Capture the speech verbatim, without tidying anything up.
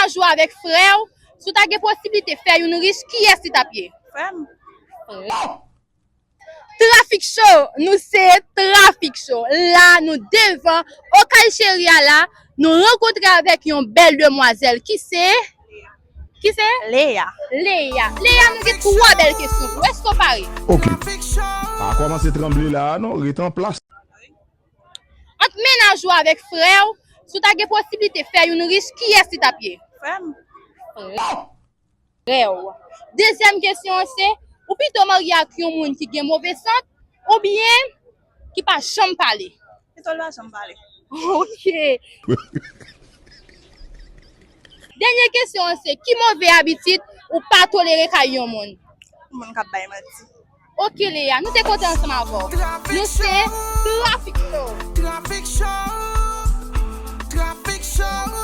Jwe avèk frè w, si w ta gen posiblite fè youn rich, kiyès li t ap ye? Frè m. Trafik Show, nou se Trafik Show. La, nou devan Okay Cheri a la, nou rankontre avèk yon bèl demwazèl ki se, ki se? Leya. Leya. Leya, nou gen twa bèl kesyon pou ou. Èske w pare? Ok. Pa kòmanse tranble la a non, ret an plas. Ant mennaj ou avèk frè w, si w ta gen posiblite fè youn rich, kiyès li t ap ye? Frè m. Frè w. Dezyèm kesyon an se, ou pito marye ak yon moun ki gen move sant oubyen ki pa janm pale? Pito l pa janm pale. Ok. Dènye kesyon an se, ki move abitid ou pa tolere kay yon moun? Moun k ap bay manti. Ok Leya, nou te kontan ansanm avè w. Nou se Trafik Show. Trafik Show. Trafik Show.